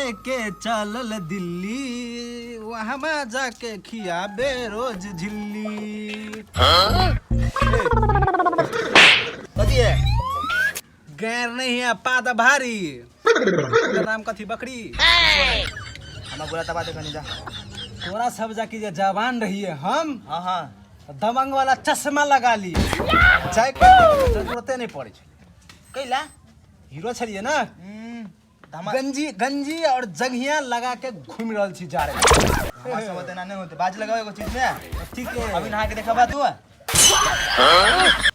लेके चलल दिल्ली, वहाँ जाके खियाबे रोज झिल्ली। कथी है? गैर नहीं है पाद भारी। ओकर नाम कथी बकरी? हमरा बोला तबा कनी जा। तोरा सब जाके जे जवान रहिए हम। हाँ हाँ। दबंग वाला चश्मा लगा ली जाय के जरूरते नहीं पड़े छै। कैला? हीरो छलिए ना। धमा गंजी गंजी और जंघिया लगा के घूम रहल छी जा रहे। हमरा सब देना नहीं होते, बाज लगाओ एगो चीज में। ठीक है। अभी नहा के देखबा तू?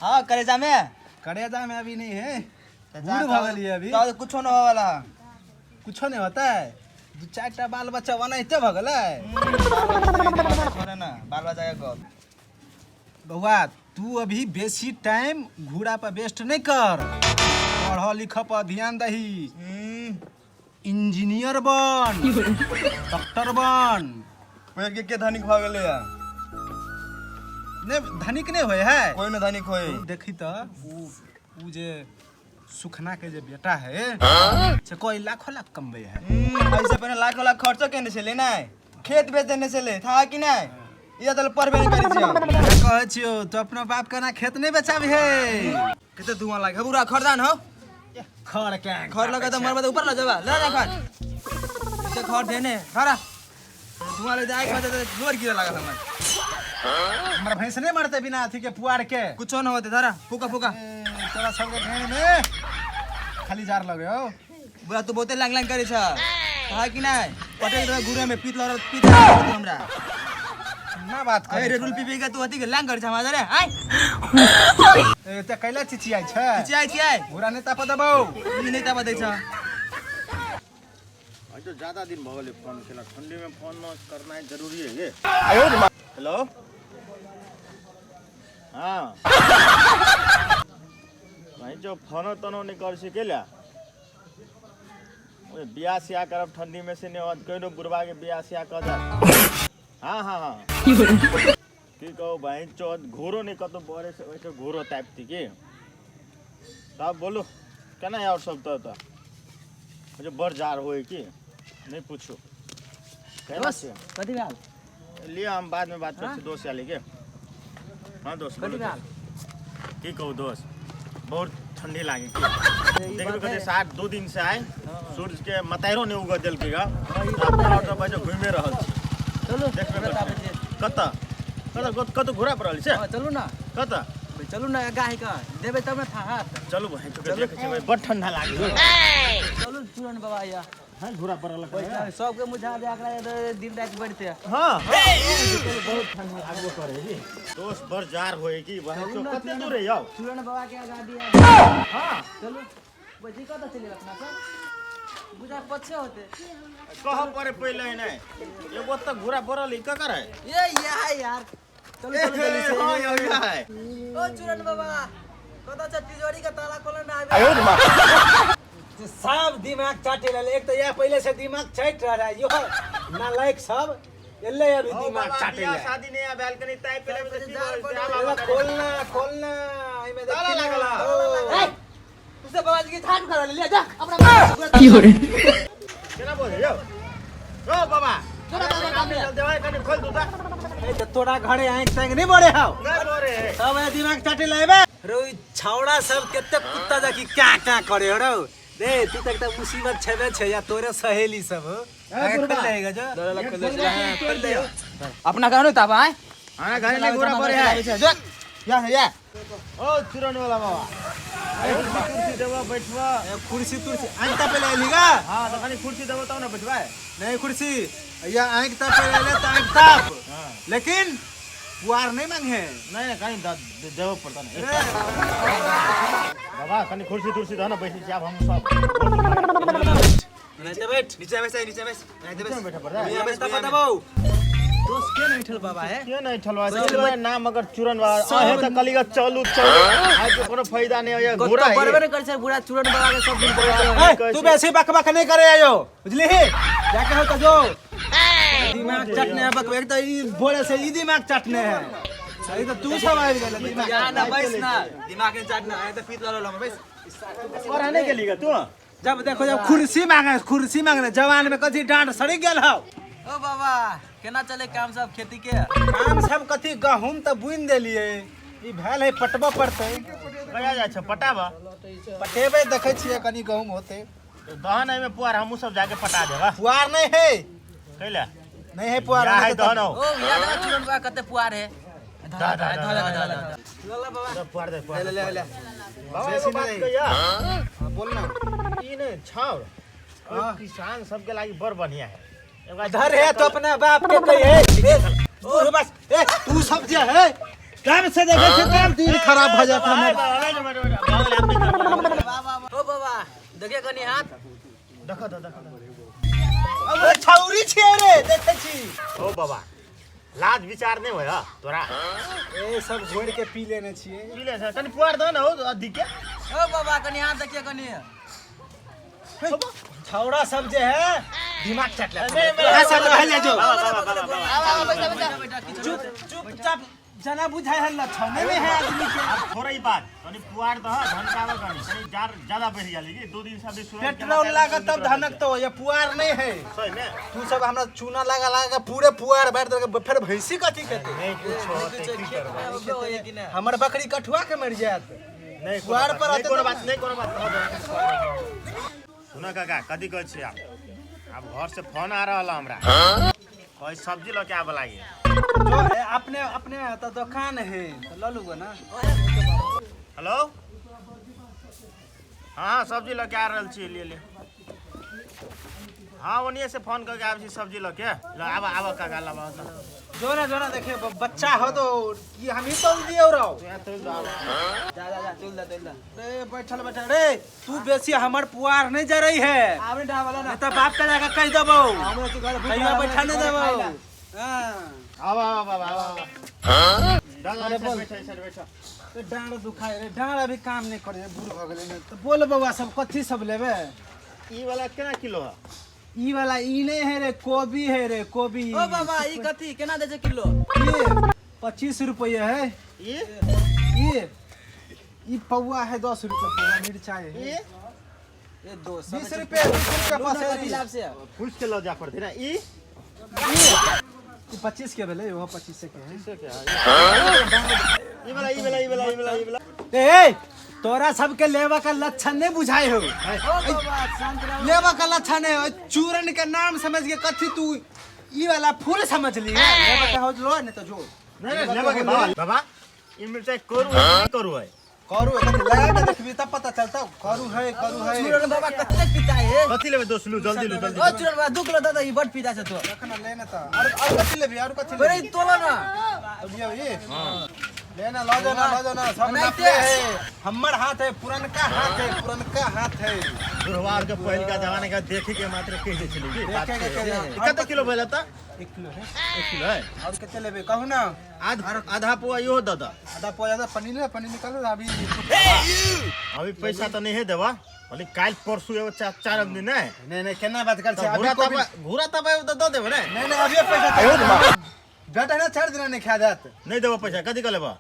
हाँ, करेजा में। करेजा में अभी नहीं है। त जा। बूढ़ भऽ गेलियै अभी। तो कुछो न होवे वाला। कुछो नहीं होता है, दू चारि टा बाल बच्चा ओनाहिते भऽ गेलै। छोड़े ना बाल बच्चा के गप। बौआ, तू अभी बेसी टाइम घूरा पर वेस्ट नहीं कर, पढ़ लिख पर ध्यान दही। इंजीनियर बन, डॉक्टर बन। पढ़ के के धनिक भऽ गेलै या? नहीं, धनिक नहीं होय है। कोई न धनिक होय। देखी त उ जे सुखना के जे बेटा है से कोई लाखों लाख कमबै है। ऐसे पहले लाखों लाख खर्चो केने छलै नै, खेत बेच देने छलै था कि नै? इया त पढ़बे नै करै छियै। कहै छियौ तो अपना बाप के ना खेत नहीं बेचाबी है। कते धुआं लागे बुरा खरदान हो। खर के खर लगा त मरबा त ऊपर ल जाबा, ले जा खर ते खर देने खरा धुआं ले जाए खर त जोर गिरे लागल हमर। हमर भैंस नहीं मरते बिना अथी के पुआर के। कुछो न होते, धरा फूका फूका। ए, तोरा सबके घेर में खाली जार लगे हो। बुरा तू बहुते लांग लांग करे छ था कि नै? पटेल त गुरे में पीत लड़ पीत लड़ हमरा। ना बात अरे करे। रेडुल पी पी के तू अथी के लांग करे छ हमरा रे आय। ए त कैला चिचियाइ छै? चिचियाइ छियै। घोड़ा नहीं ताप देबौ। ई नै ताप दै छ। आज तो ज्यादा दिन भऽ गेलै फोन केला, ठंडी में फोन न करनाइ जरूरी है ये। हेलो, हाँ भाई, जो फोनो तोनो नहीं कर सकेला। ओए बियाह सियाह करब ठंडी में से नहीं होत, कहिनो बुढ़वा के बियाह सियाह कर जा। हाँ हाँ हाँ, की कहू भाई, चौथ घोरो नहीं कतौ बड़े से वैसे घोरो टाइप थी की। तब बोलू केना और सब तो मुझे बड़ जार होए की नहीं पूछू केना से। कथी भेल? लिअ, हम बाद में बात करै छी दोस्त याली के। हाँ दोस्त, बोलू। भेल? की कहू दोस्त, बहुत ठंडी लागे की। देखियो कते सात दो दिन से आए सूरज के मताइरो नहीं उगऽ देलकै गा। अपना और सब घुमे रहल छी। चलू। देखबे करै छी। कतऽ कतऽ कतऽ घुरा पड़ल छै? चलू ना। कतऽ? चलू ना, गाय के देबै तब ना था हाथ। चलू भाई, चुके देखै छी भाई, बड़ ठंडा लागे। चलू चूरन बाबा या। हाँ, घुरा पड़ल है। सबके मुझा दे एकरा दिन राति बढ़ते। हाँ, बहुत ठंडा लागबो करे जी दोस्त, बड़ जार होए की भाई। तो कते दूर है यौ? चूरन बाबा के आजादी है। हाँ। चलू बजी, कतऽ चलि अपना सब बुझा पछे होते। कह परे पहिले नै एगो त घुरा पड़ल ई ककर है? ए या यार, चलू चलू जल्दी से। हाँ यौ, या है। ओ चूरन बाबा, कतऽ छ? तिजोरी के ताला खोलन ना आबे। सब दिमाग चाटे लले। एक तो यह पहले से दिमाग चाट रहा है, यो नालायक सब एले अभी दिमाग चाटे बियाह ले। शादी नहीं है बालकनी ताई पहले से की बोल छै, आब एला आब खोलना खोलना, एमे ताला देखी ना। लागल है। ओ। ए तू सब बाबा जी के झाड़ कर ले जा अपना। केना बोल यौ? ओ बाबा, तोरा बाबा काम में। चल देबै, कनी खोल दू त। ए त तोरा घरे आँख ताँख नहीं बढ़े हौ? नहीं बोरे है। सब ए दिमाग चाटे ले रो। ई छौड़ा सब कते कुत्ता जाकी क्या क्या करे हो रौ। रे तू तक त मुसीबत छेबे छै या तोरे सहेली सब हो। आँख खोल लेगा जो। खोल दे। अपना कहनो तब आए। हां, घरे नहीं घुरा पड़े है। जो या या। ओ चुरन वाला बाबा, कुर्सी कुर्सी देबो बैठबा? ए, कुर्सी तुर्सी आँख ता पहले आइली गा। हां, त कनी कुर्सी देबो तब ना बैठबा। नहीं कुर्सी या आँख ता पहले आइले त आँख ताप, लेकिन पुआर नहीं मांगे। नहीं नहीं, कनी देबो पड़ता नहीं बाबा, कनी कुर्सी तुर्सी दो ना, बैठी छी आब हम सब। नीचे बैठ। नीचे बैस, नीचे बैस, नीचे बैस। बैठा पड़ता है। यहाँ बैठ बताबो दोस्त, के नहीं ठल बाबा है? के नहीं ठलवा छै नाम मगर चुरन वाला अहे त कलिगा। चलू चलू, आज के कोनो फायदा नहीं है घोड़ा कत्तो बड़बे नहीं करे छै बुढ़ा चूरन बाबा के सब दिन पड़े। ए, तू बेसी बक बक नहीं करे आयो, बुझली? जाके हो तो जो दिमाग चटने है बक। एक तो ई बोले से ई दिमाग चटने है, सही तो तू सब आबि गेल दिमाग। यहाँ ना बैस ना, दिमाग नहीं चाटना है तो पीत लड़ल हम बैस। पढ़ाने के लिए तू? जब देखो जब कुर्सी मांगे, कुर्सी मांगे, जवान में कथी डांट सड़ी गेल हौ। ओ बाबा केना चले काम सब खेती के? काम सब कथी, गहूम तऽ बुनि देलियै, ई भेल है पटबऽ पड़तै। कहिया जाइ छै पटाबऽ? पटेबै, देखै छियै कनी गहूम होतै। दहन एहिमे पुआर, हमहूँ सब जाके पटा देबा। पुआर नहि है। कैला? नहीं है पुआर। या है दहन हौ। ओ याद है चुरन बा कते पुआर है। दा दा दा दा दा दा। पुआर दे, पुआर ले ले ले। बाबा, एगो बात कहिया? हाँ, बोल ना। ई ने छाउर किसान सबके लागि बड़ बढ़िया है। इधर है तो अपना बाप के कही है। ए बस, ए तू सब जे है काम से देखे छे तब दिन खराब भ जाता है। ओ बाबा देखे कनी हाथ। देखो तो, देखो। अब छौरी छियै रे, देखे छी। ओ बाबा, लाज विचार नहीं होय तोरा? ए सब घोर के पी लेने छियै। पी ले कनी पुआर दह न हो अधिक के। ओ बाबा कनी हाथ देखिए कनी। छौड़ा सब जे है दिमाग चट ले। नहीं, सब रह ले जो। बेटा चुप चुपचाप जना बुझाय है लक्षण नहीं है आदमी के। अब थोड़ा ही बात, कनी पुआर दह धनकावे, कनी कनी जार ज्यादा बढ़ गेली कि 2 दिन से अभी सूरज के पेट्रोल लागत तब धनक तो ये पुआर नहीं है। सही में तू सब हमरा चूना लगा लगा के पूरे पुआर भर देलक, फिर भैंसी कथी खेतै? नहीं कुछ होते, की करबै? हमर बकरी कठुआ के मर जायत। नहीं पुआर पर नहीं आते कोनो तब बात ना। नहीं कोनो बात। सुन काका, कथी कहै छी आप? आब घर से फोन आ रहल हमरा, कोई सब्जी लऽ के आबऽ लागे। जो है अपने अपने तो दुकान है तो लऽ लूगो ना। हेलो, हाँ सब्जी लऽ के आ रहल छी, ले ले। हाँ ओनिए से फोन करके आबै छी सब्जी लऽ के। ल आबऽ आबऽ काका, लऽ आबऽ। जो ना, जो ना, देखिए बच्चा हो तो कि हम ही तोल दिए रहो। जा जा जा, चल जा चल जा। रे बैठल बैठल रे, तू बेसी हमर पुआर नहीं जरई है। आपने डावला ना। नहीं तो बाप के जाके कह देबो, हमरा तो घर कहियो बैठा नहीं देबो। हाँ आबऽ आबऽ बाबा, आबऽ आबऽ। अरे बोल। बैठ बैठ बैठ। तो डाँड़ दुखाय रे, डाँड़ अभी काम नहीं करे, बूढ़ भ गेलै ने। तो बोल बौआ, सब कथी सब लेबे? ई वाला केना किलो है? ई वाला ई नहीं है रे, कोबी है रे, कोबी। ओ बाबा ई कथी केना दे छै किलो? ये 25 रुपये है। ई ये ई पौआ है 10 रुपये पौआ। मिर्चाई है ई ए दो 20 रुपये, 20 रुपये पसेरी। लाभ से पूछ के लऽ जा पड़तै ना। ई ई 25 के भेलै, ओहो 25 के है। ई वाला ई वाला ई वाला ई वाला ई वाला। ए तोरा सबके लेवा का लक्षण नहीं बुझाई हो। ओ बाबा शांत रहो। लेवा का लक्षण है, चूरन के नाम समझ के कथी तू ई वाला फूल समझ ली। लेवा का हो लो, नहीं तो जो। नहीं नहीं, लेबऽ के बाबा। बाबा ई मिरचाई करू है की करू है? करू है, कथी लगा के देखबी तब पता चलता, करू है, करू है। चूरन बाबा कते पिता है? कथी लेबै दोस्त? लू जल्दी, लू जल्दी। ओ चूरन बाबा 2 किलो दे दे, ई बड पिता छै तो। रखना लेना था और कथी लेबी, और कथी बड़े लेबी? तोलो ना। अभी अभी लेना, लो जाना, लो जाना सब। बनाइते। नापले है, हमर हाथ है, पुरनका हाथ है, पुरनका हाथ है। बुढ़वार के पहिलका जमाना के देखे के मात्र कहि दै छलै की बात देखे के छै। कहि दै। ई कते किलो भेल त? 1 किलो है। 1 किलो है। और कितने लेबे कहू ना? आधा पुआ इहो दऽ दऽ। आधा पौआ ज्यादा पनीर ले, पनीर निकालो अभी। अभी पैसा तऽ नहीं देबा, बोली काल्हि परसू एगो चार दिन नहीं। नहीं नहीं, केना बात कर छै अभी? घूरा कोबी तब, घूरा तब एगो तऽ दऽ देबै ने। नहीं नहीं, अभी पैसा बेटा ना, 4 दिन नहीं खा जात। नहीं देबो पैसा, कथी के लेबा?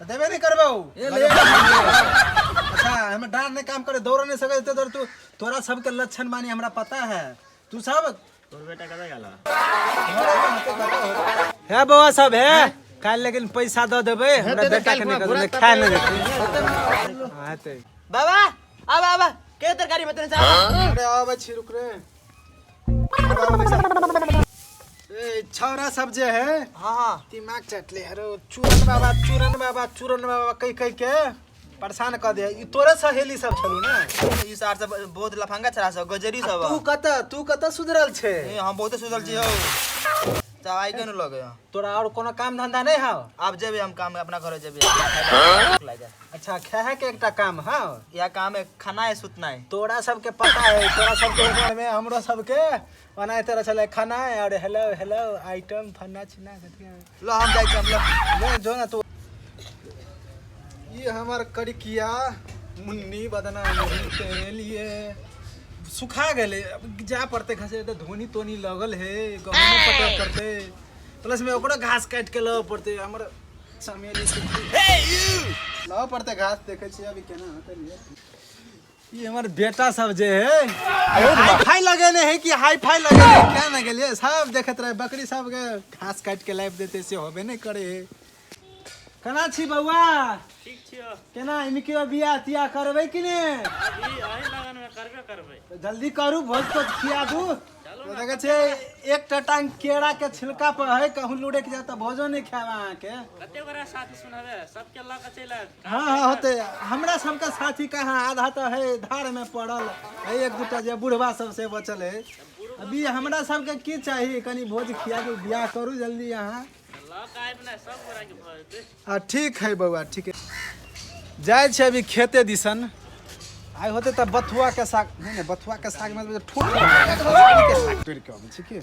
तो देबे नहीं करबो। ए ले। अच्छा, हम डांट नहीं काम करे, दौड़ नहीं सके तो तू तोरा सबके लक्षण मानी हमरा पता है, तू सब। तोर बेटा कतऽ गेल? है बौआ सब है काल्हि, लेकिन पैसा दऽ देबै हमरा हेतै तऽ बेटा के। काल्हि नहीं घूरा खाए नहीं देतै। हाँ, हेतै। बाबा आबा आबा, के तरकारी बतने छै आबा। अरे आबै छी, रुक रे। ए छौरा सब जे है हां हां दिमाग चटले हरो, चूरन बाबा, चूरन बाबा, चूरन बाबा कहि कहि के परेशान कऽ दे। ई तोरे सहेली सब छलू ने? ई सार सब बहुत लफंगा छरा सब, गजरी सब। तू कतऽ, तू कतऽ सुधरल छै? ए, हम बहुते सुधरल छी हौ, तब आइ के न लगे। तोरा और कोनो काम धंधा नहीं हौ? आब जेबे हम काम, अपना घर जेबे। अच्छा, खाए के एकटा काम हौ? या काम है खाना है, सुतना है। तोरा सबके पता है, तोरा सबके उम्र में हमरो सबके ओनाहिते रह छलै, खाना है और हेलो हेलो आइटम फन्ना चिन्ना कथी है। लो हम जाइ छी, हम लो। ले जो ना तू। ये हमर कड़किया मुन्नी बदनाम हुई तेरे लिए सुखा गेलै, अब जा पड़तै घसे तऽ धोनी तोनी लगल है, गहूमो पटबै पड़तै, प्लस में ओकरो घास काटि के लऽ पड़तै। हमर चमेली सुखी लऽ पड़तै घास, देखै छियै अभी केना होतै। लिए ई हमर बेटा सब जे है हाई फाई लगेने है कि हाई फाई लगेने है क्या ना गेलिए सब देखत रहे बकरी सब के घास काट के लाइफ देते से होबे नहीं करे है। केना छी बौआ? ठीक छियो। केना इनके बियाह तियाह करबै कि ने? अभी अही लगन में करबे करबै। तऽ जल्दी करू, भोज तोज खिया दू। तो देखै छै एकटा टांग केरा के छिलका पर है, कहूँ लुढ़क जाए तऽ भोजो नहीं खायब अहाँके। कते गोरा साथी सुनबे सबके लऽ के चलि आयब। हाँ हाँ होते, हमरा सबके साथी कहाँ, आधा तऽ है धार में पड़ल है, एक दूटा जे बुढ़वा सबसे बचल है। अभी हमरा सबके की चाही, कनी भोज खिया दू, बियाह करू जल्दी अहाँ। लऽ के आयब ने सब गोरा के भोज दे। आ ठीक है बौआ, ठीक है, जाइ छै अभी खेते दिसन। आइ होते तऽ बथुआ के साग नहीं, नहीं बथुआ के साग में ठोक के साग तोड़ि के अबै छै की।